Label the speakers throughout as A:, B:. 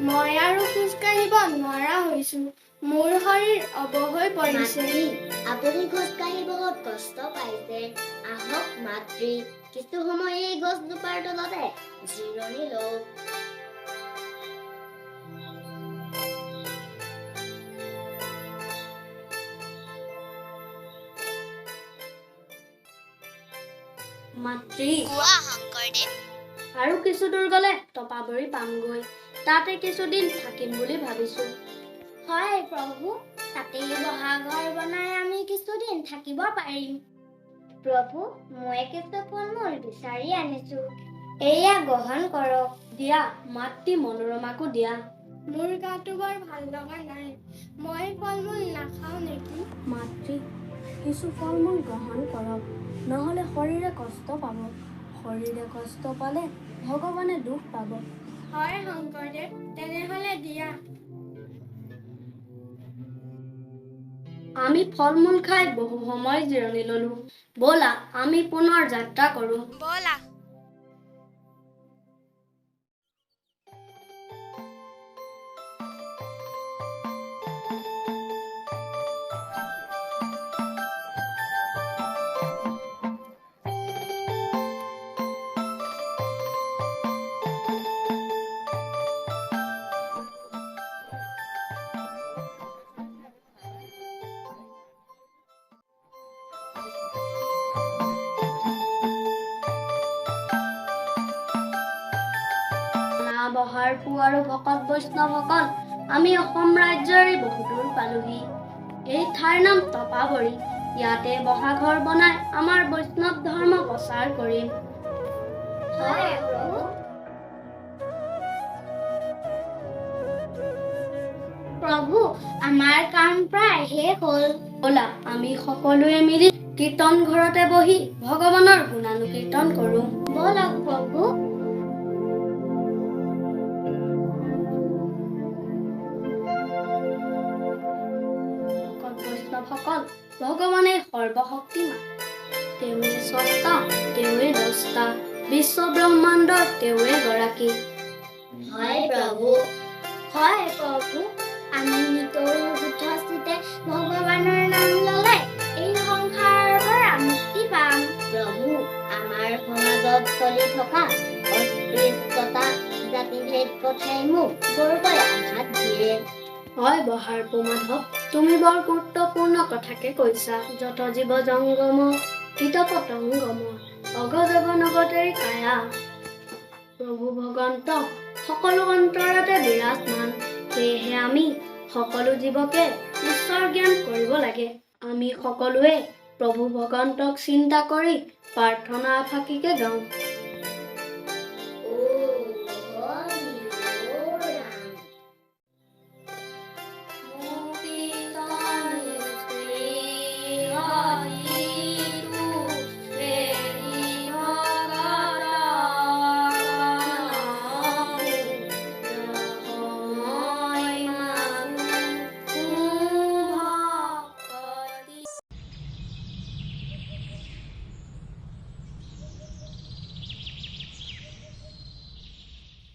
A: মই আৰু খোজ কাঢ়িব নোৱাৰা হৈছো। মোৰ শৰীৰ অৱশ হৈ পৰিছে।
B: মাতৃ, আপুনি খোজ কাঢ়ি বহুত কষ্ট পাইছে। আহক মাতৃ, কিছু সময় এই গছজোপাৰ তলতে জিৰণি লওক।
C: মাতৃ,
B: কোৱা শংকৰদেৱ।
C: আৰু কিছু দূৰ গ'লে তপাবৰী পামগৈ। তাতে কিছুদিন থাকিম বুলি ভাবিছো।
A: হয় প্ৰভু, তাতেই বহাঘৰ বনাই আমি কিছুদিন থাকিব পাৰিম। প্ৰভু, মই কিছু ফল মূল বিচাৰি আনিছো, এয়া গ্ৰহণ কৰক।
C: দিয়া মাতৃ মনোৰমাকো দিয়া।
A: মোৰ গাটো বৰ ভাল লগা নাই, মই ফল মূল নাখাওঁ নেকি?
C: মাতৃ, কিছু ফল মূল গ্ৰহণ কৰক, নহ'লে শৰীৰে কষ্ট পাব। শৰীৰে কষ্ট পালে ভগৱানে দুখ পাব।
A: হয় শংকৰদেৱ, তেনেহ'লে দিয়া।
C: আমি ফল মূল খাই বহু সময় জিৰণি ললো। ব'লা আমি পুনৰ যাত্ৰা কৰো।
A: ব'লা।
C: বহাৰপু আৰু ভকত বৈষ্ণৱসকল, আমি অসম ৰাজ্যৰে বহুদূৰ পালোহি। এই ঠাইৰ নাম তপাবৰী। ইয়াতে বহাঘৰ বনাই আমাৰ বৈষ্ণৱ ধৰ্ম প্ৰচাৰ কৰিম।
A: হয় প্ৰভু। প্ৰভু, আমাৰ কাম প্ৰায় শেষ হ'ল।
C: ব'লা আমি সকলোৱে মিলি কীৰ্তন ঘৰতে বহি ভগৱানৰ গুণানুকীৰ্তন কৰো।
A: ব'লক প্ৰভু।
C: বৈষ্ণৱসকল, ভগৱানে সৰ্বশক্তিমান। তেওঁৱে স্ৰষ্টা, তেওঁৱে দ্ৰষ্টা, বিশ্ব ব্ৰহ্মাণ্ডৰ তেওঁৱে গৰাকী।
B: হয় প্ৰভু।
A: হয় প্ৰভু, আমি নিতৌ শুদ্ধ চিত্তে ভগৱানৰ নাম ল'লে এই সংসাৰৰ পৰা মুক্তি পাম।
B: প্ৰভু, আমাৰ সমাজত চলি থকা অস্পৃশ্যতা, জাতিভেদ কথাই মোক বৰকৈ আঘাত দিয়ে।
C: হয় বহাৰপু মাধৱ, তুমি বৰ গুৰুত্বপূৰ্ণ কথাকে কৈছা। যত জীৱ জংগম কীট পতংগম অগজগ নগতেৰি কায়া। প্ৰভু ভগৱন্ত সকলো অন্তৰতে বিৰাজমান। সেয়েহে আমি সকলো জীৱকে ঈশ্বৰ জ্ঞান কৰিব লাগে। আমি সকলোৱে প্ৰভু ভগৱন্তক চিন্তা কৰি প্ৰাৰ্থনা ফাঁকিকে গাওঁ।
B: ও হৰি ও ৰাম।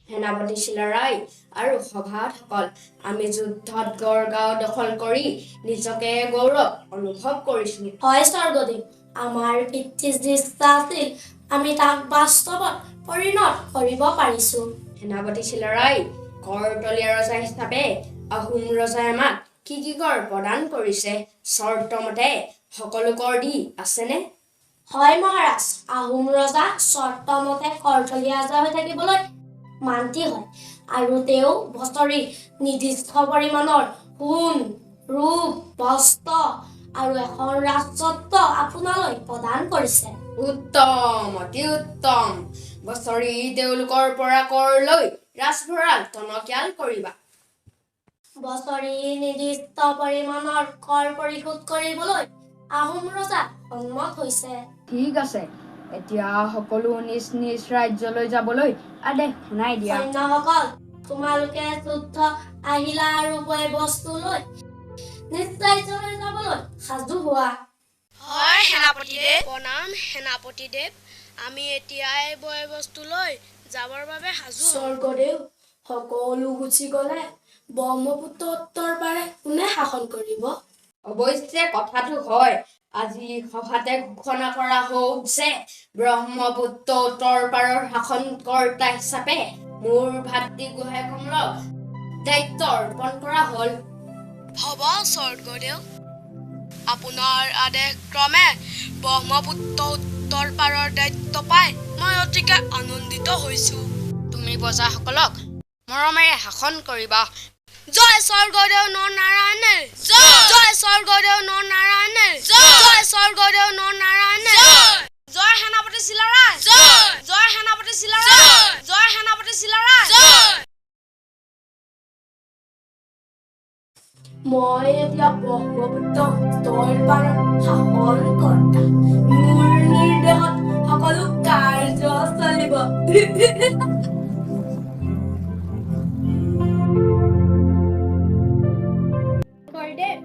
D: সেনাপতি চিলাৰায় আৰু সভাসকল, আমি যুদ্ধত গড়গাঁও দখল কৰি নিজকে গৌৰৱ অনুভৱ কৰিছো।
E: হয় স্বৰ্গদেৱ, আমাৰ পিতৃৰ যি ইচ্ছা আছিল আমি তাক বাস্তৱত পৰিণত কৰিব পাৰিছো।
D: সেনাপতি চিলাৰায়, কৰতলীয়া ৰজা হিচাপে আহোম ৰজাই আমাক কি কি কৰ প্ৰদান কৰিছে? চৰ্তমতে সকলো কৰ দি আছেনে?
E: হয় মহাৰাজ, আহোম ৰজা চৰ্তমতে কৰতলীয়া ৰজা হৈ থাকিবলৈ মান্তি হয় আৰু তেওঁ বছৰি নিৰ্দিষ্ট পৰিমাণৰ সোণ, ৰূপ, বস্ত্ৰ আৰু এখন ৰাজস্বত্ব আপোনালৈ প্ৰদান কৰিছে।
D: উত্তম, অতি উত্তম। বছৰি তেওঁলোকৰ পৰা কৰ লৈ ৰাজভঁৰাল টনকিয়াল কৰিবা।
E: বছৰি নিৰ্দিষ্ট পৰিমাণৰ কৰ পৰিশোধ কৰিবলৈ আহোম ৰজা সন্মত হৈছে।
D: ঠিক আছে, এতিয়া সকলো নিজ নিজ ৰাজ্যলৈ যাবলৈ আদেশ শুনাই দিয়া।
E: সৈন্যসকল, তোমালোকে যুদ্ধ আহিলা আৰু বয় বস্তু লৈ নিজ ৰাজ্যলৈ যাবলৈ সাজু হোৱা।
C: হয় সেনাপতিদেৱ। প্ৰণাম সেনাপতিদেৱ, আমি এতিয়াই বয় বস্তু লৈ যাবৰ বাবে সাজু।
E: স্বৰ্গদেৱ, সকলো গুচি গ'লে ব্ৰহ্মপুত্ৰ উত্তৰ পাৰে কোনে শাসন কৰিব?
D: অৱশ্যে কথাটো হয়। আজি সভাতে ঘোষণা কৰা হওক যে ব্ৰহ্মপুত্ৰ উত্তৰ পাৰৰ শাসনকৰ্তা হিচাপে মোৰ ভাতৃ গোহাঁই কমলক দায়িত্ব অৰ্পণ কৰা হ'ল।
E: হ'ব স্বৰ্গদেউ, আপোনাৰ আদেশ ক্ৰমে ব্ৰহ্মপুত্ৰ উত্তৰ পাৰৰ দায়িত্ব পাই মই অতিকে আনন্দিত হৈছো।
D: তুমি প্ৰজাসকলক মৰমেৰে শাসন কৰিবা।
E: জয় স্বৰ্গদেউ নৰনাৰায়ণে জয়, স্বৰ্গদেউ নৰনাৰায়ণে জয়, স্বৰ্গদেউ নৰনাৰায়ণে জয়, সেনাপতি চিলাৰায় জয়, জয় সেনাপতি চিলাৰায় জয়, সেনাপতি চিলাৰায় জয়। মই এতিয়া ব্ৰহ্মপুত্ৰ উত্তৰ পাৰৰ শাসনকৰ্তা। মোৰ নিৰ্দেশত সকলো কাৰ্য চলিব।
C: শংকৰদেৱ,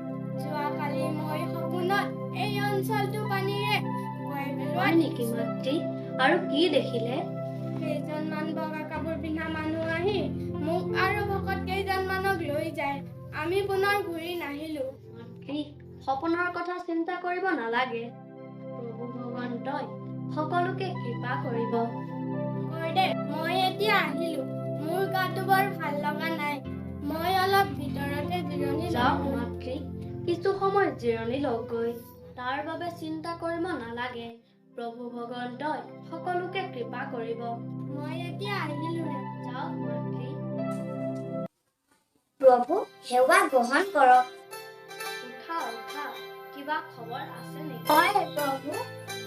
C: যোৱাকালি মই সপোনত এই অঞ্চলটো পানীৰে বোৱাই পেলোৱা
A: হয় নেকি মাতৃ? আৰু কি দেখিলে?
C: কেইজনমান বগা কাপোৰ পিন্ধা মানুহ আহি মোক আৰু ভকত কেইজনমানক লৈ যায়। আমি পুনৰ ঘূৰি নাহিলো।
A: মাতৃ, সপোনৰ কথা চিন্তা কৰিব নালাগে। প্ৰভু ভগৱন্তই সকলোকে কৃপা কৰিব।
C: শংকৰদেৱ, মই এতিয়া আহিলো। মোৰ গাটো বৰ ভাল লগা নাই। মই অলপ ভিতৰতে জিৰণি
A: যাওক
C: লওঁ।
A: মাতৃ, কিছু সময় জিৰণি লওকগৈ। তাৰ বাবে চিন্তা কৰিব নালাগে। প্ৰভু ভগৱন্তই সকলোকে কৃপা কৰিব।
C: মই এতিয়া আহিলো।
A: যাওক মাতৃ।
B: প্ৰভু, সেৱা গ্ৰহণ কৰক।
A: উঠা উঠা, কিবা খবৰ আছে নেকি?
B: হয় প্ৰভু,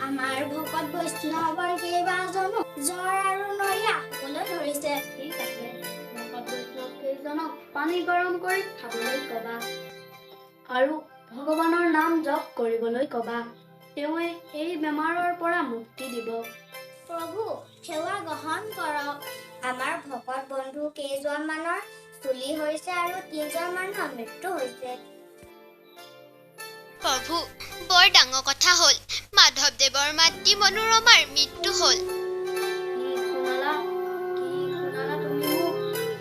B: আমাৰ ভকত বৈষ্ণৱৰ কেইবাজনো জ্বৰ আৰু নৰিয়া হ'বলৈ ধৰিছে।
A: ঠিক আছে, ভকত বৈষ্ণৱ কেইজনক পানী গৰম কৰি খাবলৈ কবা আৰু ভগৱানৰ নাম জপ কৰিবলৈ কবা। তেওঁৱে এই বেমাৰৰ পৰা মুক্তি দিব।
B: প্ৰভু, সেৱা গ্ৰহণ কৰক। আমাৰ ভকত বন্ধু কেইজনমানৰ চুলি হৈছে আৰু তিনজন মানুহৰ মৃত্যু হৈছে।
F: প্ৰভু, বৰ ডাঙৰ কথা হ'ল। মাধৱদেৱৰ মাতৃ মনোৰমাৰ মৃত্যু হ'ল।
A: কি শুনালা, কি শুনালা তুমি মোক?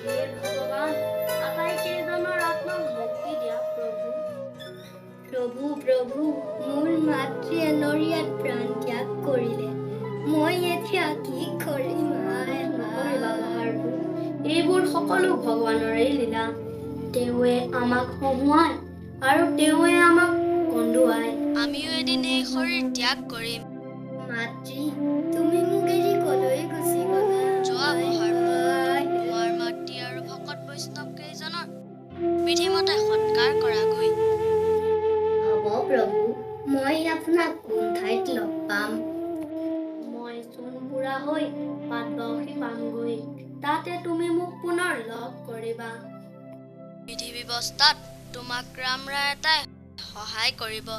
A: হে ভগৱান, আটাইকেইজনৰ আত্মাক মুক্তি দিয়া প্ৰভু।
C: প্ৰভু প্ৰভু, মোৰ মাতৃয়ে নৰিয়াত প্ৰাণ ত্যাগ কৰিলে। মই এতিয়া কি কৰিম? আই
A: নকৰিবা বাহাৰটো, এইবোৰ সকলো ভগৱানৰেই লীলা। তেওঁৱে আমাক হহুৱায় আৰু তেওঁৱে আমাক কন্দুৱায়।
F: আমিও এদিন এই শৰীৰ ত্যাগ কৰিম।
C: মাতৃ, তুমি মোক এৰি কলৈ গুচি গ'লা?
F: যোৱা বহাৰপু, তোমাৰ মাতৃ আৰু ভকত বৈষ্ণৱ কেইজনৰ বিধিমতে সৎকাৰ কৰাগৈ।
C: হ'ব প্ৰভু, মই আপোনাক কোন ঠাইত লগ পাম?
A: মই চোনপুৰা হৈ পাটবাউসী পামগৈ। তাতে তুমি মোক পুনৰ লগ কৰিবা।
F: বিধি ব্যৱস্থাত তোমাক ৰামৰায় এটাই সহায় কৰিব।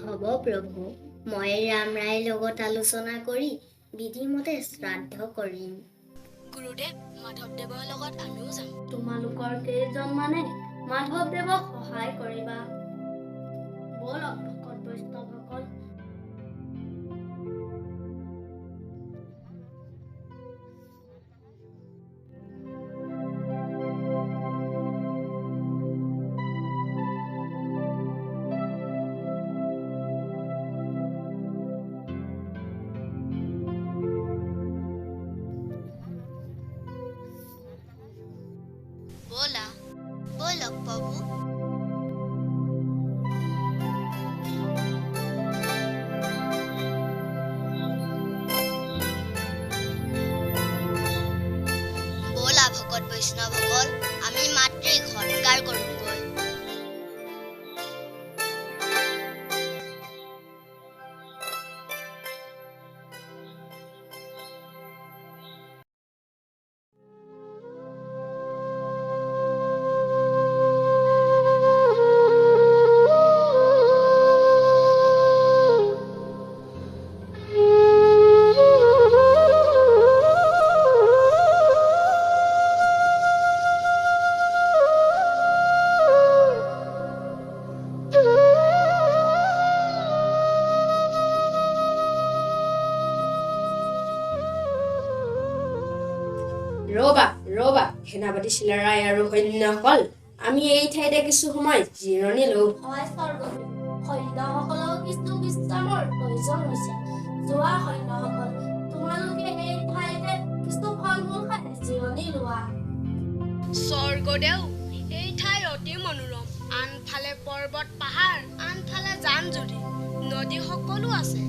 B: হ'ব প্ৰভু, মই ৰামৰায়ৰ লগত আলোচনা কৰি বিধিমতে শ্ৰাদ্ধ কৰিম।
E: গুৰুদেৱ, মাধৱদেৱৰ লগত আমিও যাম।
A: তোমালোকৰ কেইজনমানে মাধৱদেৱক সহায় কৰিবা। ব'লক ভকত বৈষ্ণৱসকল।
F: ব'লা, ব'লক প্ৰভু। ব'লা ভকত বৈষ্ণৱসকল, আমি মাতৃক সৎকাৰ কৰোঁগৈ।
D: সেনাপতি চিলাৰায় আৰু সৈন্যসকল, আমি এই ঠাইতে কিছু সময় জিৰণি লওঁ।
E: হয় স্বৰ্গদেউ, সৈন্যসকলেও কিছু বিশ্ৰামৰ প্ৰয়োজন হৈছে। যোৱা সৈন্যসকল, তোমালোকে এই ঠাইতে কিছু ফল মূল খাই জিৰণি লোৱা।
C: স্বৰ্গদেউ, এই ঠাই অতি মনোৰম। আনফালে পৰ্বত পাহাৰ, আনফালে জান জুৰি, নদী সকলো আছে।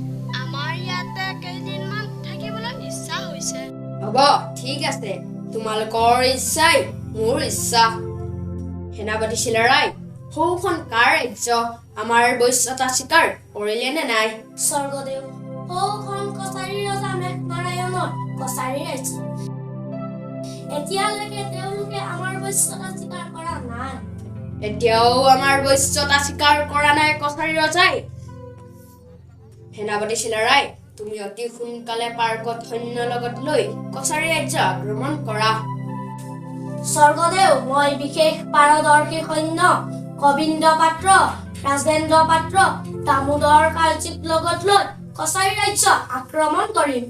C: আমাৰ ইয়াতে কেইদিনমান থাকিবলৈ ইচ্ছা হৈছে।
D: হ'ব, ঠিক আছে, তোমালোকৰ ইচ্ছাই মোৰ ইচ্ছা। সেনাপতি চিলাৰায়, সৌখন কাৰ ৰাজ্য? আমাৰ বৈশ্যতা স্বীকাৰ কৰিলে নে নাই?
E: স্বৰ্গদেউ, সৌখন কছাৰী ৰজা মেঘনাৰায়ণৰ কছাৰী ৰাজ্য। এতিয়ালৈকে তেওঁলোকে আমাৰ বৈশ্যতা স্বীকাৰ কৰা নাই।
D: এতিয়াও আমাৰ বৈশ্যতা স্বীকাৰ কৰা নাই কছাৰী ৰজাই? সেনাপতি চিলাৰায়, তুমি অতি সোনকালে পাৰ্গত সৈন্য লগত লৈ কছাৰী ৰাজ্য আক্ৰমণ কৰা।
E: স্বৰ্গদেউ, মই বিশেষ পাৰদৰ্শী সৈন্য গোবিন্দ পাত্ৰ, ৰাজেন্দ্ৰ পাত্ৰ, দামোদৰ কাৰ্জিক লগত লৈ কছাৰী ৰাজ্য আক্ৰমণ কৰিম।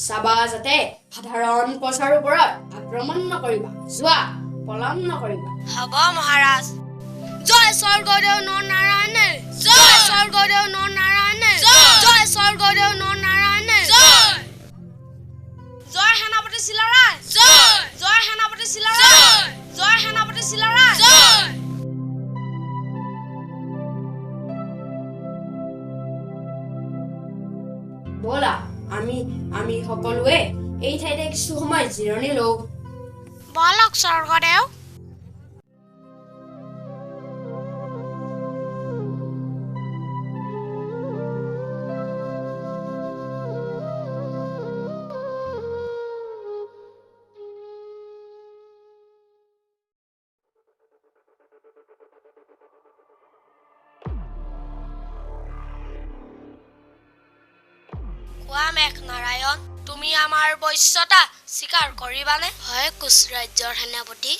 D: চাবা যাতে সাধাৰণ প্ৰজাৰ ওপৰত আক্ৰমণ নকৰিবা। যোৱা, পলম নকৰিবা।
C: হ'ব মহাৰাজ। জয় স্বৰ্গদেউ নৰনাৰায়ণে, জয় স্বৰ্গদেউ নৰনাৰায়ণে, জয় স্বৰ্গদেউ নৰনাৰায়ণে, জয়। জয় সেনাপতি চিলাৰায়, জয়। জয় সেনাপতি চিলাৰায়, জয় সেনাপতি চিলাৰায়, জয়।
D: ব'লা, আমি আমি সকলোৱে এই ঠাইতে কিছু সময় জিৰণি লওঁ।
C: বলক স্বৰ্গদেউ।
E: কোৱা মেঘনাৰায়ণ, তুমি আমাৰ বৈশ্যতা স্বীকাৰ কৰিবানে?
C: হয় কোচ ৰাজ্যৰ সেনাপতি,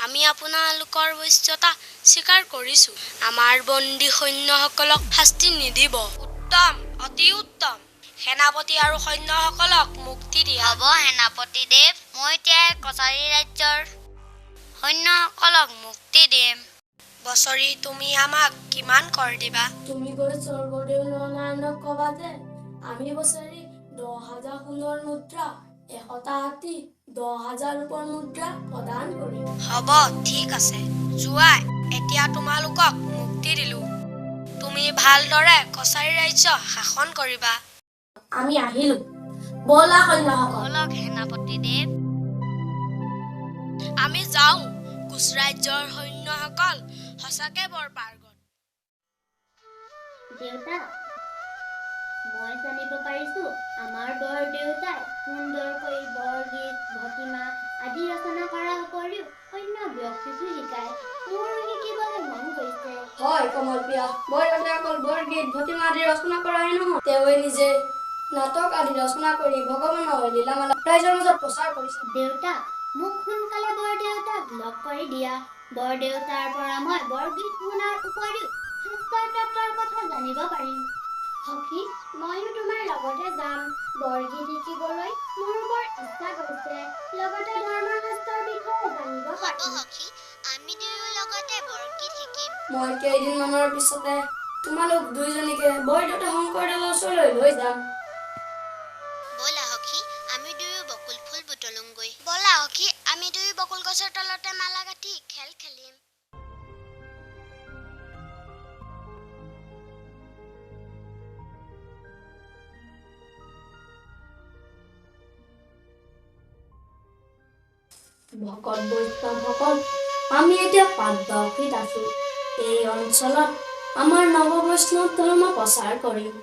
C: আমি আপোনালোকৰ বৈশ্যতা স্বীকাৰ কৰিছো। আমাৰ বন্দী সৈন্যসকলক শাস্তি নিদিব।
E: উত্তম, অতি উত্তম। সেনাপতি আৰু সৈন্যসকলক মুক্তি দিয়া।
A: হ'ব সেনাপতিদেৱ, মই এতিয়া কছাৰী ৰাজ্যৰ সৈন্যসকলক মুক্তি দিম।
E: বছৰি তুমি আমাক কিমান কৰ দিবা? তুমি গৈ স্বৰ্গদেউ নৰনাৰায়ণক কবা যে আমি বছৰি 10,000 সোণৰ মুদ্ৰা, 100টা হাতী, 10,000 ৰূপৰ মুদ্ৰা প্ৰদান কৰিম।
C: হ'ব, ঠিক আছে। যোৱা, এতিয়া তোমালোকক মুক্তি দিলো। তুমি ভালদৰে কছাৰী ৰাজ্য শাসন কৰিবা।
E: আমি আহিলো। ব'লা সৈন্যসকল।
A: ব'লক সেনাপতিদেৱ।
C: আমি যাওঁ। কোচ ৰাজ্যৰ সৈন্যসকল সঁচাকে বৰ পাৰ্গত।
B: দেউতা, মই জানিব পাৰিছো আমাৰ বৰ দেউতাই সুন্দৰকৈ বৰগীত, ভটিমা আদি ৰচনা কৰাৰ উপৰিও অন্য ব্যক্তিকো শিকায়। মোৰ শিকিবলৈ মন গৈছে।
C: হয় কমলপ্ৰিয়া, বৰদেউতাই অকল বৰগীত, ভটিমা আদি ৰচনা কৰাই নহয়, তেওঁৱে নিজে নাটক আদি ৰচনা কৰি ভগৱানৰ লীলামালা ৰাইজৰ মাজত প্ৰচাৰ কৰিছে।
B: দেউতা, মোক সোনকালে বৰদেউতাক লগ কৰি দিয়া। বৰদেউতাৰ পৰা মই বৰগীত শুনাৰ উপৰিও শাস্ত্ৰ তত্ত্বৰ কথা জানিব পাৰিম। সখী, ময়ো তোমাৰ লগতে যাম। বৰগীত শিকিবলৈ মোৰ বৰ ইচ্ছা গৈছে, লগতে ধৰ্মশাস্ত্ৰৰ বিষয়ে জানিব পাৰিম।
A: সখী, আমি দুয়ো লগতে বৰগীত শিকিম।
C: মই কেইদিনমানৰ পিছতে তোমালোক দুইজনীকে বৰদেউতা শংকৰদেৱৰ ওচৰলৈ লৈ যাম।
A: ব'লা সখী, আমি দুয়ো বকুল ফুল বুটলোংগৈ। ব'লা সখী, আমি দুয়ো বকুল গছৰ তলতে মালা গাঁঠি খেল খেলিম।
C: ভকত বৈষ্ণৱসকল, আমি এতিয়া পাটবাউসীত আছো। এই অঞ্চলত আমাৰ নৱ বৈষ্ণৱ ধৰ্ম প্ৰচাৰ কৰিম।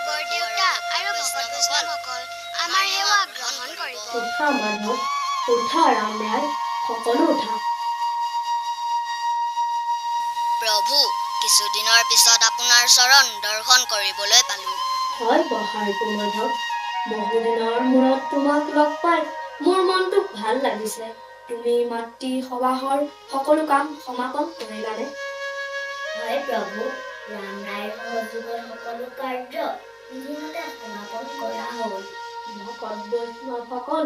A: বৰদেউতা আৰু ভকত বৈষ্ণৱসকল, আমাৰ সেৱা গ্ৰহণ কৰিব।
C: উঠা মাধৱ, উঠা ৰামৰায়, সকলো উঠা।
A: প্ৰভু, কিছুদিনৰ পিছত আপোনাৰ চৰণ দৰ্শন কৰিবলৈ পালো।
C: হয় বহাৰপু মাধৱ, বহুদিনৰ মূৰত তোমাক লগ পাই মোৰ মনটো ভাল লাগিছে। তুমি মাতৃ সবাহৰ সকলো কাম সমাপন কৰিলানে?
B: হয় প্ৰভু, ৰামৰায়ৰ সহযোগত সকলো কাৰ্য
C: বিধিমতে সমাপন কৰা হ'ল। ভকত বৈষ্ণৱসকল,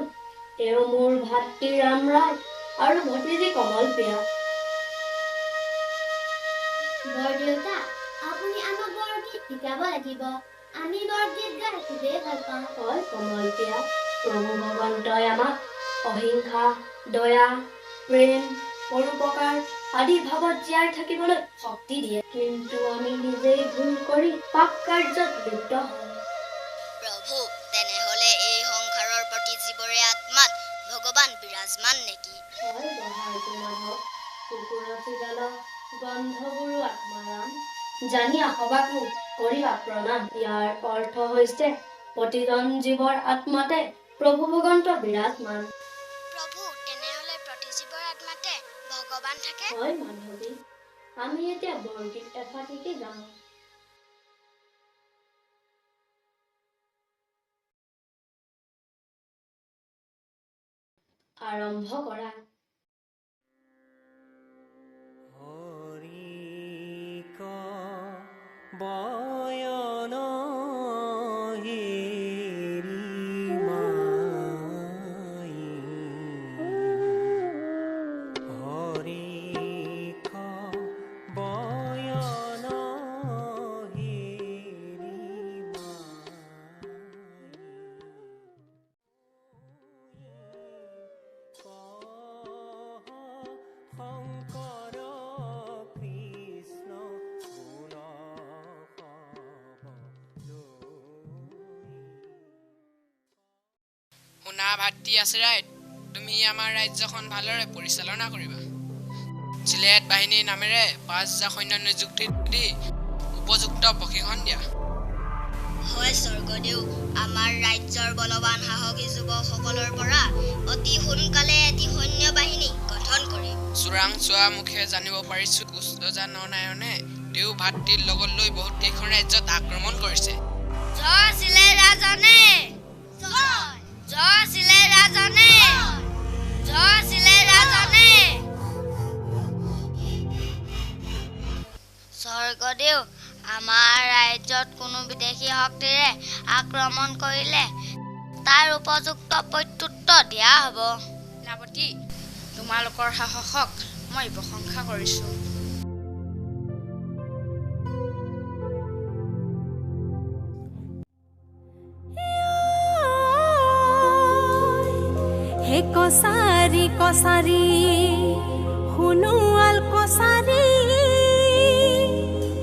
C: তেওঁ মোৰ ভাতৃ ৰামৰায় আৰু ভতিজী কমলপ্ৰিয়া।
B: বৰদেউতা, আপুনি আমাক বৰগীত শিকাব লাগিব। আমি বৰগীত গাই খুবেই ভাল পাওঁ।
C: হয় কমলপ্ৰিয়া, প্ৰভু ভগৱন্তই আমাক অহিংসা, দয়া, প্ৰেম, পৰোপকাৰ আদি ভাৱত জীয়াই থাকিবলৈ শক্তি দিয়ে। কিন্তু আমি নিজেই ভুল কৰি পাপ কাৰ্যত লিপ্ত হওঁ।
A: প্ৰভু, তেনেহলে এই সংসাৰৰ প্ৰতি জীৱৰে আত্মাত ভগৱান বিৰাজমান নেকি?
C: হয় বহাৰটো মাধৱ, কুকুৰ চিগাল গন্ধগুৰু আত্মাৰাম, জানিয়া সবাকো কৰিবা প্ৰণাম। ইয়াৰ অৰ্থ হৈছে প্ৰতিজন জীৱৰ আত্মাতে প্ৰভু ভগৱন্ত বিৰাজমান।
A: প্ৰভু, তেনেহলে প্ৰতি জীৱৰ আত্মাতে ভগৱান থাকে?
C: হয় মাধৱী, আমি এতিয়া বৰগীত এফাকিকে গাওঁ। আৰম্ভ কৰা।
G: হৰিক বয়ন হেৰি মাই, হৰিক বয়ন হেৰি মাই। শংকৰ কৃষ্ণ গুণ
H: শুনা ভাতৃ আছিৰাই, তুমি আমাৰ ৰাজ্যখন ভালদৰে পৰিচালনা কৰিবা। চিলেট বাহিনীৰ নামেৰে 5000 সৈন্য নিযুক্তি দি উপযুক্ত প্ৰশিক্ষণ দিয়া।
A: হয় স্বৰ্গদেউ, আমাৰ ৰাজ্যৰ বলৱান সাহসী যুৱকসকলৰ পৰা অতি সোনকালে এটি সৈন্য বাহিনী গঠন কৰিম।
H: চোৰাংচোৱা মুখে জানিব পাৰিছো, কোচ ৰজা নৰনাৰায়ণে তেওঁ ভাতৃৰ লগত লৈ বহুত কেইখন ৰাজ্যত আক্ৰমণ কৰিছে।
A: জয় চিলে ৰাজনে, জয় চিলে ৰাজনে, জয় চিলে ৰাজনে। স্বৰ্গদেউ, আমাৰ ৰাজ্যত কোনো বিদেশী শক্তিৰে আক্ৰমণ কৰিলে তাৰ উপযুক্ত প্ৰত্যুত্তৰ দিয়া হ'ব।
D: সেনাপতি, তোমালোকৰ সাহসক মই প্ৰশংসা কৰিছো।
I: হে কছাৰী কছাৰী সোণোৱাল কছাৰী,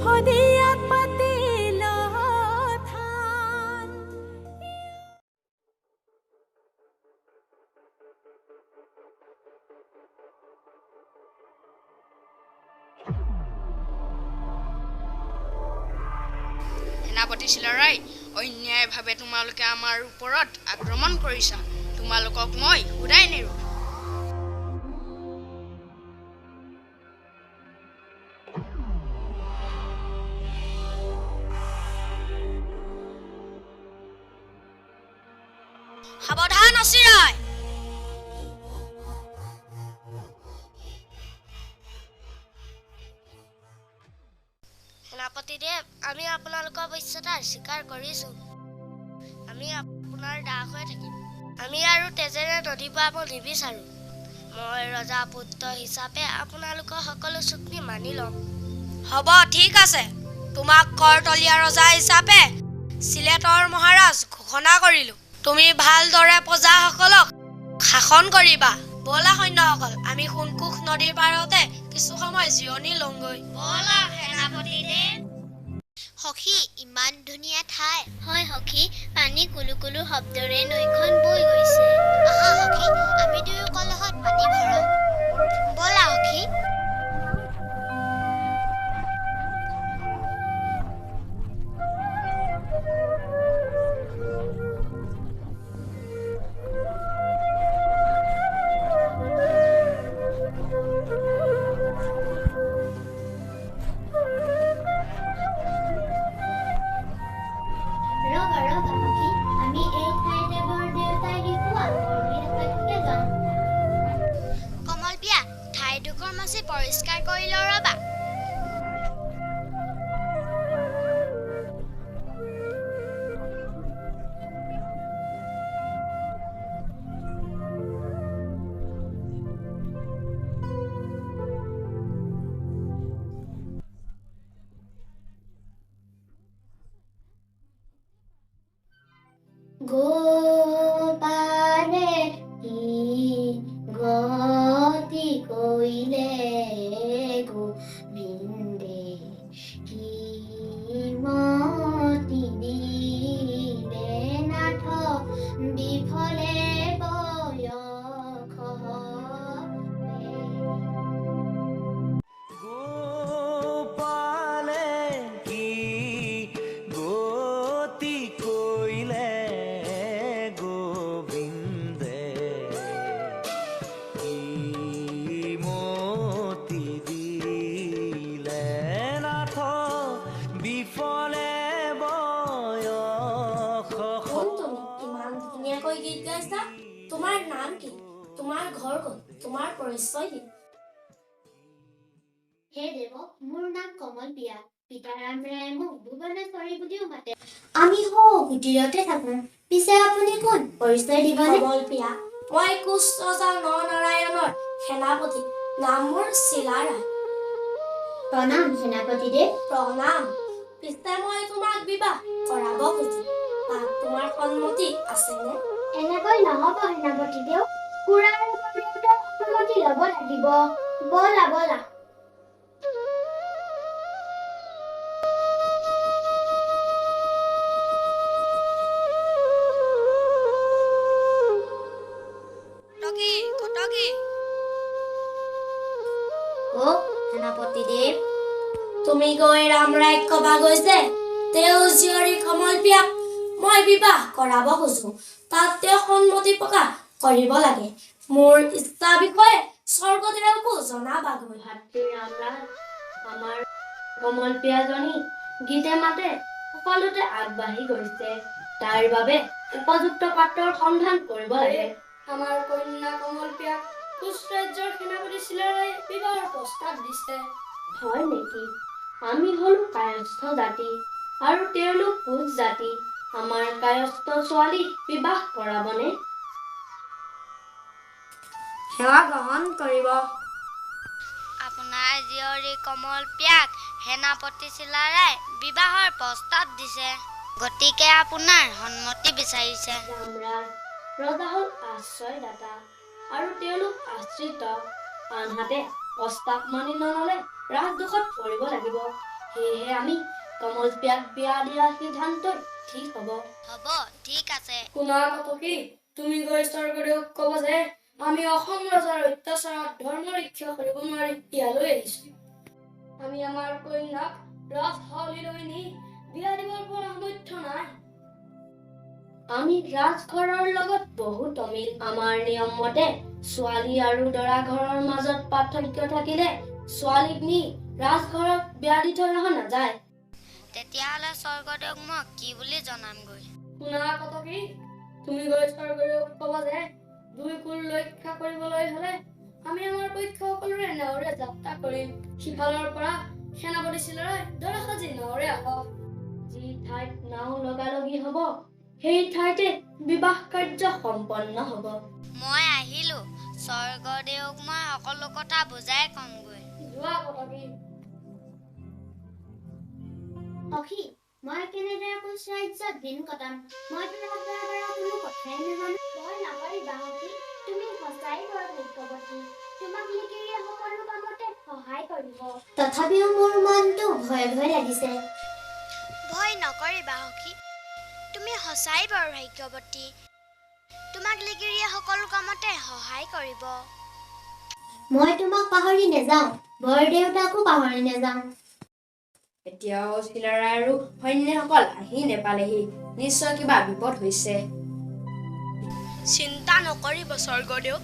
I: শদিয়াত পাতিল থান।
D: সেনাপতি চিলাৰায়, অন্যায়ভাৱে তোমালোকে আমাৰ ওপৰত আক্ৰমণ কৰিছা। তোমালোকক মই সোধাই নেৰো।
A: সাৱধান অচিৰায়! সেনাপতিদেৱ, আমি আপোনালোকৰ বশ্যতা স্বীকাৰ কৰিছো। আমি আপোনাৰ দাস হৈ থাকিম। আমি আৰু তেজেৰে নদী পাব নিবিচাৰো। মই ৰজা পুত্ৰ হিচাপে আপোনালোকৰ সকলো চুক্তি মানি ল'ম।
E: হ'ব, ঠিক আছে। তোমাক কৰতলীয়া ৰজা হিচাপে চিলেটৰ মহাৰাজ ঘোষণা কৰিলো। তুমি ভালদৰে প্ৰজাসকলক শাসন কৰিবা। ব'লা সৈন্যসকল, আমি সোণকোষ নদীৰ পাৰতে কিছু সময় জিৰণি লওঁগৈ।
A: ব'লা সেনাপতিদেৱ।
B: সখী, ইমান ধুনীয়া ঠাই। হয় সখী, পানী কুলু কুলু শব্দৰে নৈখন বৈ গৈছে। আহা সখী, আমি দুয়ো কলহত পানী ভৰাওঁ। ব'লা সখী।
A: ৰ'বা ৰ'বা সখী, আমি এই ঠাইতে বৰদেউতাই শিকোৱা
E: তোমাৰ নাম কি? তোমাৰ ঘৰ ক'ত? তোমাৰ পৰিচয় কি?
B: হে দেৱ, মোৰ নাম কমলপ্ৰিয়া। পিতা ৰামৰায়ে মোক ভুৱনেশ্বৰী বুলিও মাতে। আমি সৌ কুটিৰতে থাকো। পিছে আপুনি কোন, পৰিচয় দিবনে?
E: কমলপ্ৰিয়া, মই কোচ ৰজা নৰনাৰায়ণৰ সেনাপতি। নাম মোৰ চিলাৰায়।
B: প্ৰণাম সেনাপতিদেৱ।
E: প্ৰণাম। পিছে মই তোমাক বিবাহ কৰাব খোজো, তাত তোমাৰ সন্মতি আছেনে?
A: এনেকৈ নহব সেনাপতিদেউ, খুৰা আৰু বৰদেউতাৰ সন্মতি ল'ব লাগিব। ব'লা ব'লা।
B: অ সেনাপতিদেৱ,
E: তুমি গৈ ৰামৰায়ক কবা গৈছে তেওঁ জীয়ৰী কমলপ্ৰিয়াক মই বিবাহ কৰাব খোজো, তাত তেওঁ সন্মতি প্ৰকাশ কৰিব লাগে। মোৰ ইচ্ছা বিষয়ে স্বৰ্গদেৱকো জনাবাগৈ।
C: ভাতৃ ৰামৰায়, আমাৰ কমলপ্ৰিয়াজনী গীতে মাতে সকলোতে আগবাঢ়ি গৈছে। তাইৰ বাবে উপযুক্ত পাত্ৰৰ সন্ধান কৰিব লাগে। আমাৰ কন্যা কমলপ্ৰিয়াক কোচ ৰাজ্যৰ সেনাপতি চিলাৰায়ে বিবাহৰ প্ৰস্তাৱ দিছে। হয় নেকি? আমি হলো কায়স্থ জাতি আৰু তেওঁলোক কোচ জাতি। আমাৰ কায়স্থ ছোৱালী বিবাহ কৰাবনে?
D: সেৱা গ্ৰহণ কৰিব।
A: আপোনাৰ জীয়ৰী কমলপ্ৰিয়াক সেনাপতি চিলাৰায়ে বিবাহৰ প্ৰস্তাৱ দিছে, গতিকে আপোনাৰ সন্মতি বিচাৰিছে।
C: ৰামৰায়, ৰজা হ'ল আশ্ৰয়দাতা আৰু তেওঁলোক আশ্ৰিত। আনহাতে প্ৰস্তাৱ মানি নললে ৰাজদোষত পৰিব লাগিব। সেয়েহে আমি কমলপ্ৰিয়াক বিয়া দিয়া সিদ্ধান্তই ঠিক হ'ব।
A: হ'ব, ঠিক আছে।
C: শুনা কটকী, তুমি গৈ স্বৰ্গদেউক ক'ব যে আমি অসম ৰজাৰ অত্যাচাৰত ধৰ্ম ৰক্ষা কৰিব নোৱাৰি ইয়ালৈ আহিছো। আমি আমাৰ কন্যাক ৰাজহাউলিলৈ নি বিয়া দিবৰ পৰা সামৰ্থ্য নাই। আমি ৰাজঘৰৰ লগত বহুত অমিল। আমাৰ নিয়ম মতে ছোৱালী আৰু দৰা ঘৰৰ মাজত পাৰ্থক্য থাকিলে ছোৱালীক নি ৰাজঘৰত বিয়া দি থৈ অহা নাযায়।
A: তেতিয়াহ'লে স্বৰ্গদেউক মই কি বুলি জনামগৈ?
C: শুনা কটকী, তুমি গৈ স্বৰ্গদেউক ক'বা যে দুই কুল ৰক্ষা কৰিবলৈ হলে আমি আমাৰ পক্ষ সকলোৰে নাৱৰে যাত্ৰা কৰিম। সিফালৰ পৰা সেনাপতি চিলাৰায় দৰা সাজি নাৱৰে আহক। যি ঠাইত নাও লগালগি হ'ব সেই ঠাইতে বিবাহ কাৰ্য সম্পন্ন হ'ব।
A: মই আহিলো, স্বৰ্গদেউক মই সকলো কথা বুজাই কমগৈ।
C: যোৱা কটকী।
B: সখী, মই কেনেদৰে কোচ ৰাজ্যত দিন কটাম? মইতো ৰজাৰ পৰা কোনো কথাই নাজানো। ভয় নকৰিবা সখী, তুমি সঁচাই বৰ ভাগ্যৱতী। তোমাক লিগিৰীয়ে সকলো কামতে সহায় কৰিব। তথাপিও মোৰ মনটো ভয় ভয় লাগিছে।
A: ভয় নকৰিবা সখী, তুমি সঁচাই বৰ ভাগ্যৱতী। তোমাক লিগিৰীয়ে সকলো কামতে সহায় কৰিব।
B: মই তোমাক পাহৰি নেযাওঁ, বৰদেউতাকো পাহৰি নেযাওঁ।
D: এতিয়াও চিলাৰায় আৰু সৈন্যসকল আহি নেপালেহি। নিশ্চয় কিবা বিপদ হৈছে।
J: চিন্তা নকৰিব স্বৰ্গদেউ,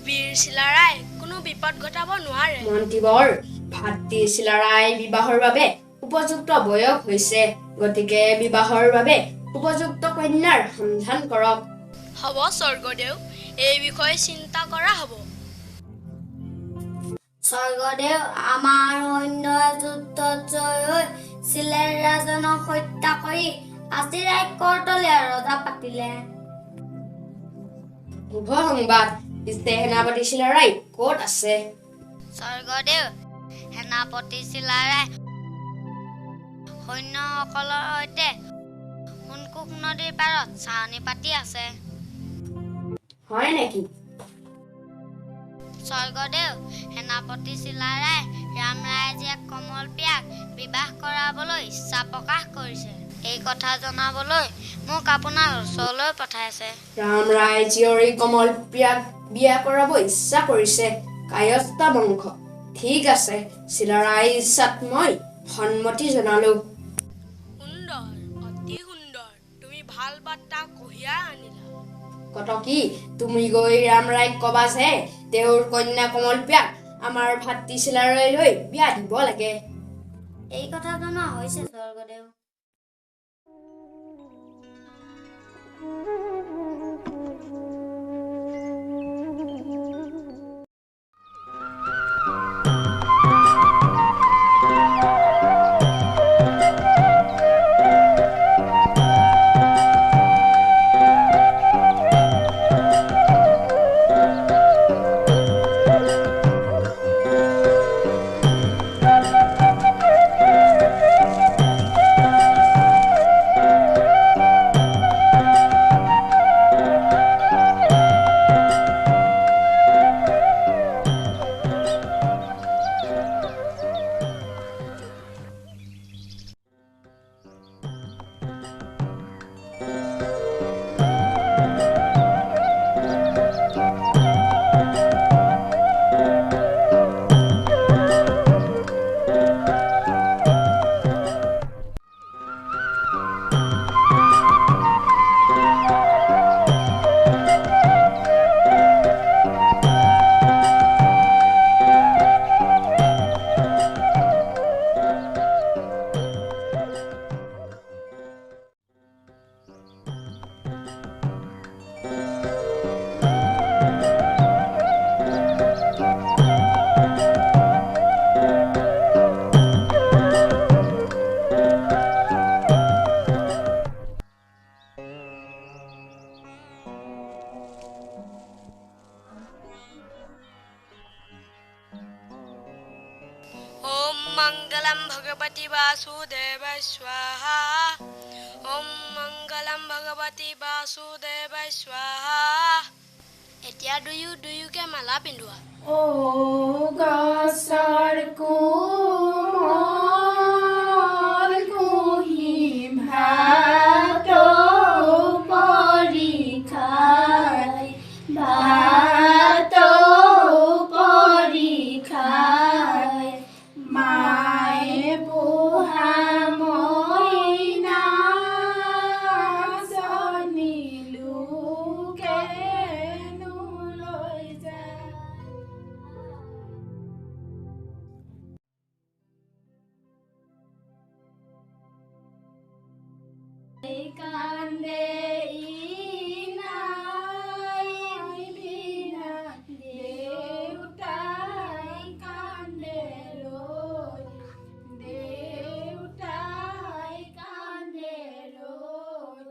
J: বীৰ চিলাৰায় কোনো বিপদ ঘটাব নোৱাৰে।
D: মন্ত্ৰীবৰ, ভাতৃ চিলাৰায় বিবাহৰ বাবে উপযুক্ত বয়স হৈছে, গতিকে বিবাহৰ বাবে উপযুক্ত কন্যাৰ সন্ধান কৰক।
J: হ'ব স্বৰ্গদেউ, এই বিষয়ে চিন্তা কৰা হ'ব।
A: স্বৰ্গদেউ, আমাৰ সৈন্যই যুদ্ধত জয় হৈ চিলাৰাজনক হত্যা কৰি আচিৰাইক কৰতলীয়া ৰজা পাতিলে।
D: শুভ সংবাদ। পিছে সেনাপতি চিলাৰায় ক'ত আছে?
A: স্বৰ্গদেউ, সেনাপতি চিলাৰায় সৈন্যসকলৰ সৈতে সোণকোষ নদীৰ পাৰত ছাউনি পাতি আছে।
D: হয় নেকি?
A: স্বৰ্গদেউ, সেনাপতি চিলাৰায় ৰামৰায় জীয়েক কমলপ্ৰিয়াক বিবাহ কৰাবলৈ ইচ্ছা প্ৰকাশ কৰিছে। এই কথা জনাবলৈ মোক আপোনাৰ ওচৰলৈ পঠাইছে।
D: ৰামৰায় জীয়ৰী কমলপ্ৰিয়াক বিয়া কৰাব ইচ্ছা কৰিছে, কায়স্থ বংশ। ঠিক আছে, চিলাৰায় ইচ্ছাত মই সন্মতি জনালো।
J: সুন্দৰ, অতি সুন্দৰ, তুমি ভাল বাৰ্তা কঢ়িয়াই আনিলা।
D: কটকী, তুমি গৈ ৰামৰায়ক কবা যে তেওঁৰ কন্যা কমলপ্ৰিয়াক আমাৰ ভাতৃ চিলাৰায়লৈ বিয়া দিব লাগে।
A: এই কথা জনোৱা হৈছে স্বৰ্গদেউ।
J: মংগলম ভগৱতী বাসুদেৱায় স্বাহা। ওম মংগলম ভগৱতী বাসুদেৱায় স্বাহা। এতিয়া দুয়ো দুয়োকে মালা পিন্ধোৱা।
I: ও গছৰ কোমল কুঁহি ভাত পৰি খাই, ভাত পৰি খাই, মায়ে পোহা মইনা জনী লোকেনো লৈ যায়। কান্দে ইনাই বিনা দেউতাই কান্দে ৰৈ, দেউতাই কান্দে ৰৈ,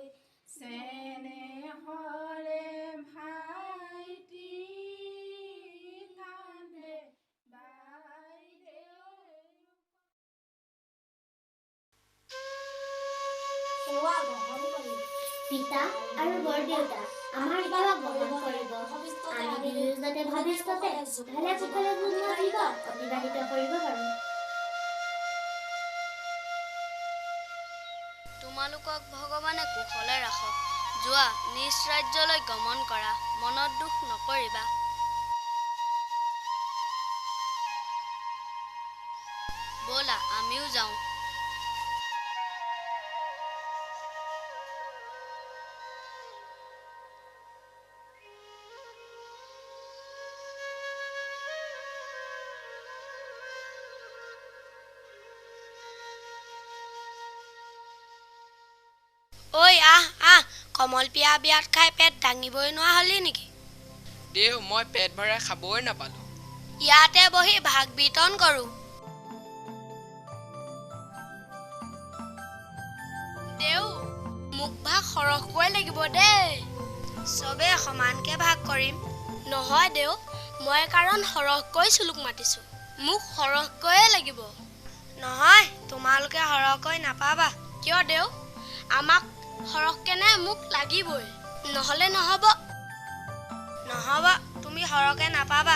I: চেনেহৰে ভাইটি কান্দে বাইদেউ।
A: সেৱা গ্ৰহণ কৰি পিতা আৰু বৰদেউতা, আমাৰ সেৱা গ্ৰহণ কৰিব। আমি দুয়ো যাতে ভৱিষ্যতে ভালে কুশলে পূৰ্ণ জীৱন অতিবাহিত কৰিব পাৰোঁ।
F: তোমালোকক ভগৱানে কুশলে ৰাখক। যোৱা, নিজ ৰাজ্যলৈ গমন কৰা, মনত দুখ নকৰিবা। ব'লা, আমিও যাওঁ।
J: ঐ আহ আহ, কমলপিয়া বিয়াত খাই পেট দাঙিবই নোৱাৰা হলি নেকি?
H: দেউ, মই পেট ভৰাই খাবই নাপালো।
J: ইয়াতে বহি ভাগ বিতৰণ কৰোঁ। দেউ, মোক ভাগ সৰহকৈ লাগিব দেই। চবে সমানকে ভাগ কৰিম। নহয় দেউ, মই কাৰণ সৰহকৈ চুলুক মাতিছো, মোক সৰহকৈয়ে লাগিব। নহয়, তোমালোকে সৰহকৈ নাপাবা। কিয় দেউ? আমাক সৰহকেনে মোক লাগিবই, নহ'লে নহ'ব। নহ'ব, তুমি সৰহকে নাপাবা।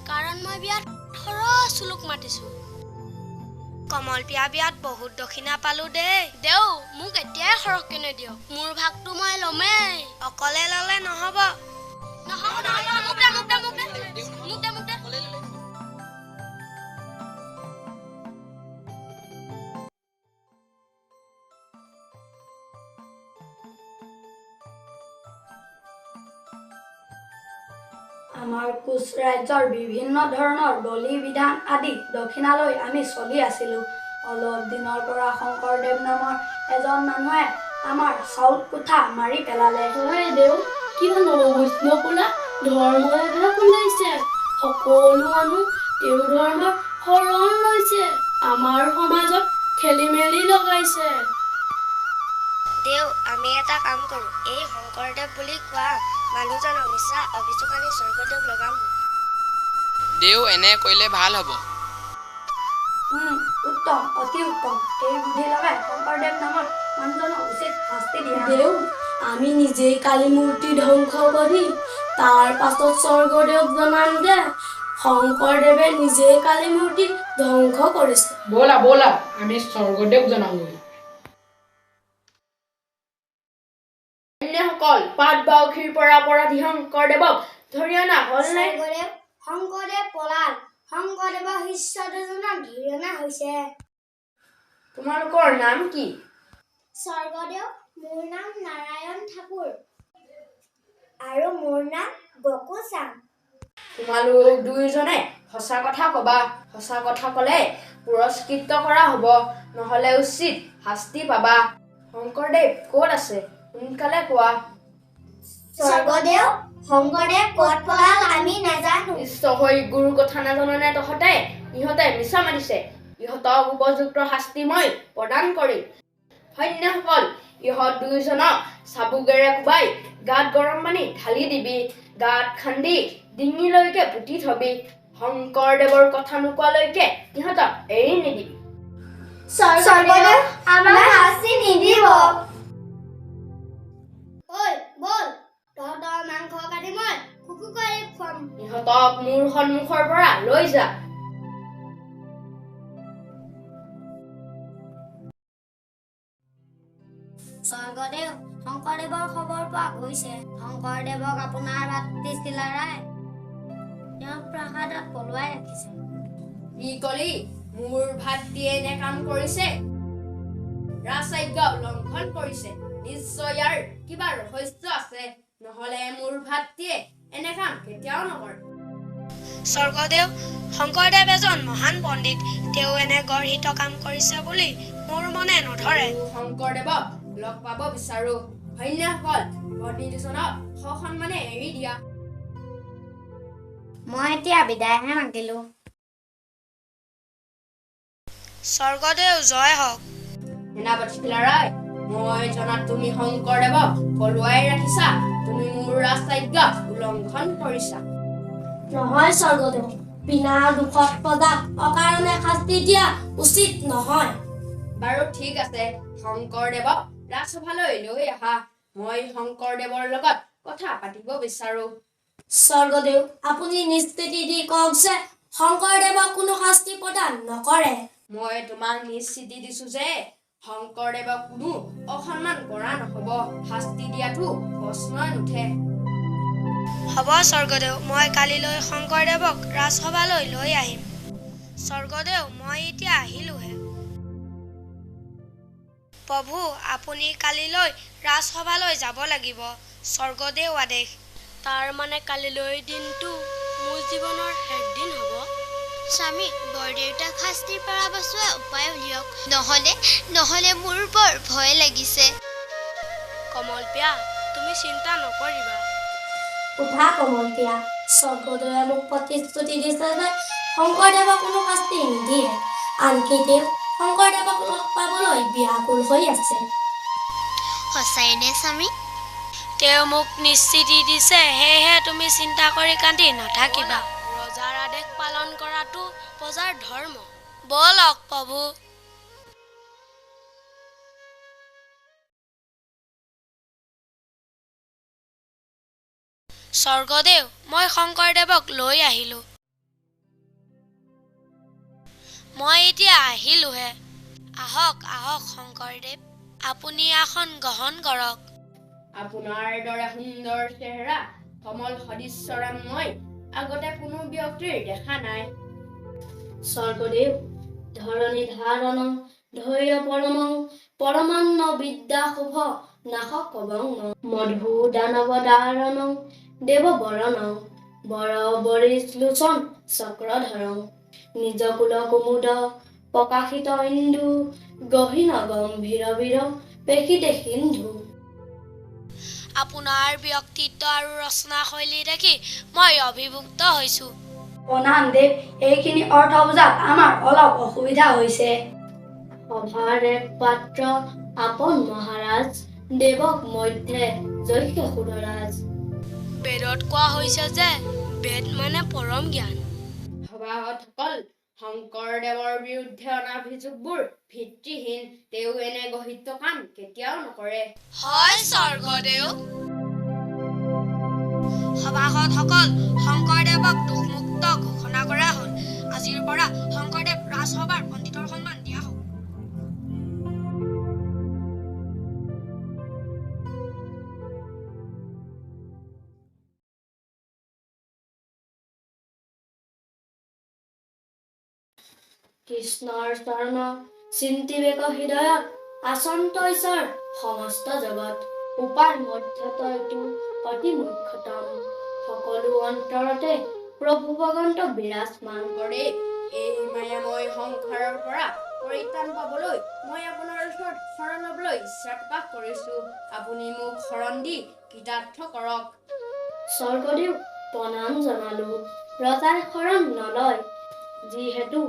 J: কাৰণ মই বিয়াত সৰহ চুলুক মাতিছো। কমলপিয়া বিয়াত বহুত দক্ষিণা পালো দেই। দেউ, মোক এতিয়াই সৰহকেনে দিয়ক, মোৰ ভাগটো মই ল'মেই। অকলে ল'লে নহ'ব। নহ'ব নহ'ব, মোক দে, মোক দে, মোক দে, মোক দে, মোক দে।
C: আমাৰ কোচ ৰাজ্যৰ বিভিন্ন ধৰণৰ বলি বিধান আদি দক্ষিণালৈ আমি চলি আছিলোঁ। অলপ দিনৰ পৰা শংকৰদেৱ নামৰ এজন মানুহে আমাৰ চাউল কোঠা মাৰি পেলালে।
E: হয় দেউ, কিবা নৱবৈষ্ণৱ বোলা ধৰ্ম এভাগ ওলাইছে। সকলো মানুহ তেওঁৰ ধৰ্মৰ শৰণ লৈছে। আমাৰ সমাজত খেলি মেলি লগাইছে।
A: দেউ, আমি এটা কাম কৰোঁ, এই শংকৰদেৱ বুলি কোৱা মানুহজনক মিছা অভিযোগ আনি স্বৰ্গদেউক লগাম।
H: দেউ, এনে কৰিলে ভাল হ'ব।
C: উত্তম, অতি উত্তম। এই বুদ্ধি লগাই শংকৰদেৱ নামৰ মানুহজনক উচিত শাস্তি দিয়া।
E: দেউ, আমি নিজেই কালী মূৰ্তি ধ্বংস কৰি তাৰ পাছত স্বৰ্গদেউক জনাম যে শংকৰদেৱে নিজেই কালী মূৰ্তি ধ্বংস কৰিছে।
H: ব'লা ব'লা, আমি স্বৰ্গদেউক জনাওঁগৈ।
D: সৈন্যসকল, পাটবাউসীৰ পৰা অপৰাধী শংকৰদেৱক ধৰি অনা হ'লনে?
A: স্বৰ্গদেৱ, শংকৰদেৱ পলাল। শংকৰদেৱৰ শিষ্য দুজনক ধৰি অনা হৈছে।
D: তোমালোকৰ নাম কি?
A: স্বৰ্গদেউ, মোৰ নাম নাৰায়ণ ঠাকুৰ আৰু মোৰ নাম গকুচাং।
D: তোমালোক দুয়োজনে সঁচা কথা কবা। সঁচা কথা ক'লে পুৰস্কৃত কৰা হ'ব, নহ'লে উচিত শাস্তি পাবা। শংকৰদেৱ ক'ত আছে? সোনকালে কোৱা।
A: স্বৰ্গদেউ, শংকৰদেৱ ক'ত পলাল আমি নাজানো।
D: ঈশ্বৰ গুৰুৰ কথা নাজাননে তহঁতে? ইহঁতে মিছা মাতিছে। ইহঁতক উপযুক্ত শাস্তি মই প্ৰদান কৰিম। সৈন্যসকল, ইহঁত দুয়োজনক চাবুকেৰে কোবাই গাত গৰম পানী ঢালি দিবি। গাত খান্দি ডিঙিলৈকে পুতি থবি। শংকৰদেৱৰ কথা নোকোৱালৈকে ইহঁতক এৰি নিদিবি।
A: স্বৰ্গদেউ, আমাক শাস্তি নিদিব। ঐ বল, তহঁতৰ মাংস কাটি মই কুকুৰক খুৱাম।
D: ইহঁতক মোৰ সন্মুখৰ পৰা লৈ যা।
A: স্বৰ্গদেউ, শংকৰদেৱৰ খবৰ পোৱা গৈছে। শংকৰদেৱক আপোনাৰ ভাতৃ চিলাৰায় তেওঁক প্ৰাসাদত পলুৱাই ৰাখিছে।
D: কি কলি? মোৰ ভাতৃয়ে এনে কাম কৰিছে? ৰাজআজ্ঞা উলংঘন কৰিছে। নিশ্চয় ইয়াৰ কিবা ৰহস্য আছে, নহলে মোৰ ভাতৃয়ে এনে কাম কেতিয়াও নকৰে।
J: স্বৰ্গদেউ, শংকৰদেৱ এজন মহান পণ্ডিত। তেওঁ এনে গৰ্হিত কাম কৰিছে বুলি মোৰ মনে নধৰে।
D: শংকৰদেৱক লগ পাব বিচাৰো। সৈন্যসকল, বন্দী দুজনক সসন্মানে এৰি দিয়া।
A: মই এতিয়া বিদায়হে মাগিলো।
J: স্বৰ্গদেউ জয় হওক।
D: সেনাপতি চিলাৰায়, মই জনাত তুমি শংকৰদেৱক পলুৱাই ৰাখিছা। তুমি মোৰ ৰাজআজ্ঞা উলংঘন কৰিছা।
E: নহয় স্বৰ্গদেউ, বিনা দোষত প্ৰজাক অকাৰণে শাস্তি দিয়া উচিত নহয়।
D: বাৰু ঠিক আছে, শংকৰদেৱক ৰাজসভালৈ লৈ আহা। মই শংকৰদেৱৰ লগত কথা পাতিব বিচাৰো।
E: স্বৰ্গদেউ, আপুনি নিশ্চিতি দি কওক যে শংকৰদেৱক কোনো শাস্তি প্ৰদান নকৰে।
D: মই তোমাক নিশ্চিতি দিছো যে শংকৰদেৱক কোনো অসন্মান কৰা নহব। শাস্তি দিয়াটো প্ৰশ্নই নুঠে।
J: হ'ব স্বৰ্গদেউ, মই কালিলৈ শংকৰদেৱক ৰাজসভালৈ লৈ আহিম। স্বৰ্গদেউ, মই এতিয়া আহিলোহে। প্ৰভু, আপুনি কালিলৈ ৰাজসভালৈ যাব লাগিব। স্বৰ্গদেউ আদেশ।
C: তাৰ মানে কালিলৈ দিনটো মোৰ জীৱনৰ শেষ দিন হ'ব।
B: স্বামী, বৰদেউতাক শাস্তিৰ পৰা বচোৱা উপায় উলিয়াওক, নহলে মোৰ বৰ ভয় লাগিছে।
C: কমলপিয়া, তুমি চিন্তা নকৰিবা।
E: উঠা কমলপিয়া, স্বৰ্গদেৱে মোক প্ৰতিশ্ৰুতি দিছে যে শংকৰদেৱক কোনো শাস্তি নিদিয়ে। আনকি তেওঁ শংকৰদেৱক লগ পাবলৈ ব্যাকুল হৈ আছে।
B: সঁচাইনে স্বামী?
C: তেওঁ মোক নিশ্চিতি দিছে, সেয়েহে তুমি চিন্তা কৰি কান্দি নাথাকিবা। ৰজাৰ আদেশ পালন কৰাটো প্ৰজাৰ ধৰ্ম। ব'লক প্ৰভু। স্বৰ্গদেউ, মই শংকৰদেৱক লৈ আহিলো। মই এতিয়া আহিলোহে। আহক আহক শংকৰদেৱ, আপুনি আসন গ্ৰহণ কৰক।
D: আপোনাৰ দৰে সুন্দৰ চেহেৰা, কমল সদৃশ্যৰাম মই আগতে কোনো ব্যক্তিৰ দেখা নাই।
C: স্বৰ্গদেৱ, ধৰণী ধাৰণ ধৈৰ্য পৰমং পৰমান্ন বিদ্যা শুভ নাশ কবং মধু দানৱ দাৰণ দেৱ বৰণ বৰ বৰিশ্লোচন চক্ৰধৰং নিজ কুল কুমুদ প্ৰকাশিত ইন্দু গহীন গম্ভীৰ বীৰ পেশিতে সিন্ধু। আপোনাৰ ব্যক্তিত্ব আৰু ৰচনা শৈলী দেখি মই অভিভূত হৈছো।
K: প্ৰণাম দেৱ, এইখিনি অৰ্থ বুজাত আমাৰ অলপ অসুবিধা হৈছে।
C: সভাৰ এক পাত্ৰ আপন মহাৰাজ দেৱক মধ্যে যক্ষে সুৰৰাজ। বেদত কোৱা হৈছে যে বেদ মানে পৰম জ্ঞান।
D: সভাসদসকল, শংকৰদেৱৰ বিৰুদ্ধে অনা অভিযোগবোৰ ভিত্তিহীন। তেওঁ এনে গহিত কাম কেতিয়াও নকৰে।
J: হয় স্বৰ্গদেউ। সভাসদসকল, শংকৰদেৱক দোষমুক্ত ঘোষণা কৰা হ'ল। আজিৰ পৰা শংকৰদেৱ ৰাজসভাৰ পণ্ডিতৰ সন্মান দিয়া হওক।
C: কৃষ্ণৰ চৰণ চিন্তিবেক হৃদয়ত আচন্ত ঈশ্বৰ সমস্ত জগত। উপায় মধ্যতয়টো অতি মুখ্যতম, সকলো অন্তৰতে প্ৰভু ভগন্ত বিৰাজমান
D: কৰে। এই মায়াময় সংসাৰৰ পৰা পৰিত্ৰাণ পাবলৈ মই আপোনাৰ ওচৰত শৰণ ল'বলৈ ইচ্ছা প্ৰকাশ কৰিছো। আপুনি মোক শৰণ দি কৃতাৰ্থ কৰক।
C: স্বৰ্গদেউ প্ৰণাম জনালো। ৰজাই শৰণ নলয়, যিহেতু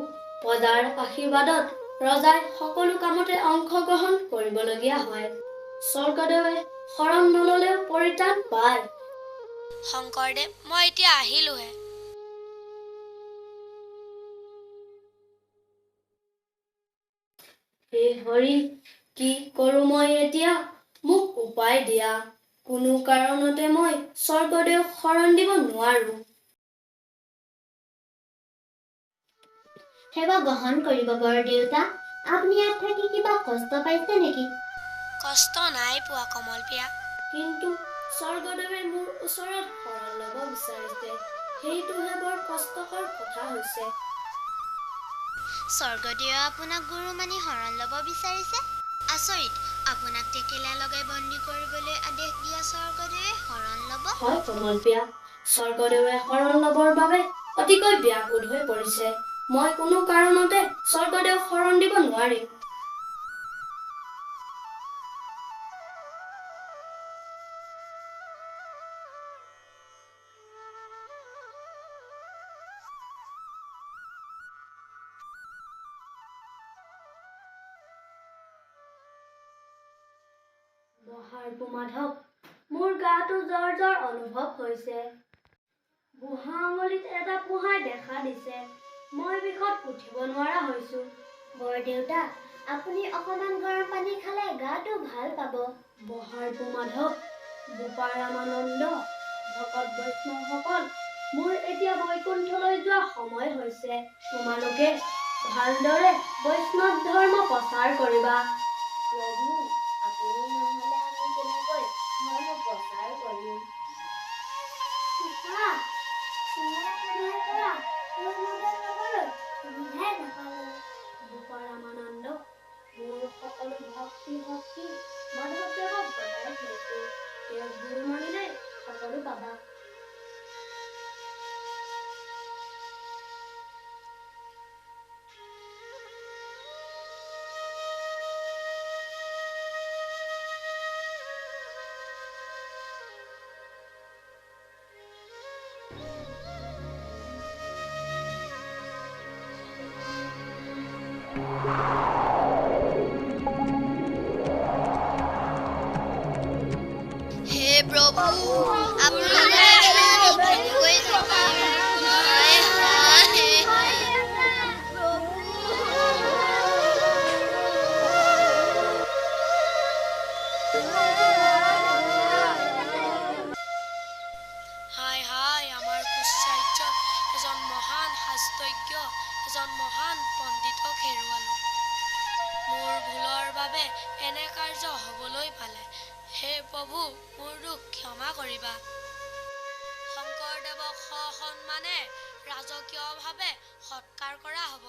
C: প্ৰজাৰ আশীৰ্বাদত ৰজাই সকলো কামতে অংশগ্ৰহণ কৰিবলগীয়া হয়। স্বৰ্গদেৱে শৰণ নললেও পৰিত্ৰাণ পায়।
J: শংকৰদেৱ, মই এতিয়া আহিলোহে।
C: হে হৰি, কি কৰোঁ মই এতিয়া? মোক উপায় দিয়া। কোনো কাৰণতে মই স্বৰ্গদেউক শৰণ দিব নোৱাৰো।
B: সেৱা গ্ৰহণ কৰিব বৰদেউতা। আপুনি ইয়াত থাকি কিবা কষ্ট পাইছে নেকি?
J: কষ্ট নাই পোৱা কমলপ্ৰিয়া।
C: কিন্তু স্বৰ্গদেৱে মোৰ ওচৰত শৰণ ল'ব বিচাৰিছে, সেইটোহে বৰ কষ্টকৰ কথা হৈছে।
B: স্বৰ্গদেৱে আপোনাক গুৰু মানি শৰণ ল'ব বিচাৰিছে? আচৰিত! আপোনাক টেকেলা লগাই বন্দী কৰিবলৈ আদেশ দিয়া স্বৰ্গদেৱে শৰণ ল'ব?
C: হয় কমলপ্ৰিয়া, স্বৰ্গদেৱে শৰণ ল'বৰ বাবে অতিকৈ ব্যাকুল হৈ পৰিছে। মই কোনো কাৰণতে স্বৰ্গদেউক শৰণ দিব নোৱাৰিম। বহাৰপু মাধৱ, মোৰ গাটো জ্বৰ জ্বৰ অনুভৱ হৈছে। বুঢ়া আঙুলিত এটা পোহাই দেখা দিছে। মই বিষত উঠিব নোৱাৰা হৈছো।
B: বৰদেউতা, আপুনি অকণমান গৰম পানী খালে গাটো ভাল পাব।
C: বহাৰপু মাধৱ, বোপা ৰামানন্দ, ভকত বৈষ্ণৱসকল, মোৰ এতিয়া বৈকুণ্ঠলৈ যোৱা সময় হৈছে। তোমালোকে ভালদৰে বৈষ্ণৱ ধৰ্ম প্ৰচাৰ কৰিবা।
A: প্ৰভু, আপুনি নহ'লে আমি কেনেকৈ ধৰ্ম প্ৰচাৰ কৰিম?
B: পিতা, তোমাৰ পৰা অৰুণোদয় ল'বলৈ সুবিধাই নাপালোঁ।
C: বোপা ৰামানন্দ, মোৰ সকলো ভক্তি শক্তি মাধৱদেৱক গতাই থৈছো। তেওঁক গুৰু মানিলে সকলো পাবা।
F: হে প্ৰভু, আপুনি নাথাকিলে আমি কেনেকৈ থাকিম? হায় হায়।
J: হায় হায়, আমাৰ কোচ ৰাজ্যত এজন মহান শাস্ত্ৰজ্ঞ, এজন মহান পণ্ডিতক হেৰুৱালো। মোৰ ভুলৰ বাবে এনে কাৰ্য হ'বলৈ পালে। হে প্ৰভু, মোৰ দোষ ক্ষমা কৰিবা। শংকৰদেৱক সসন্মানে ৰাজকীয়ভাৱে সৎকাৰ কৰা হ'ব।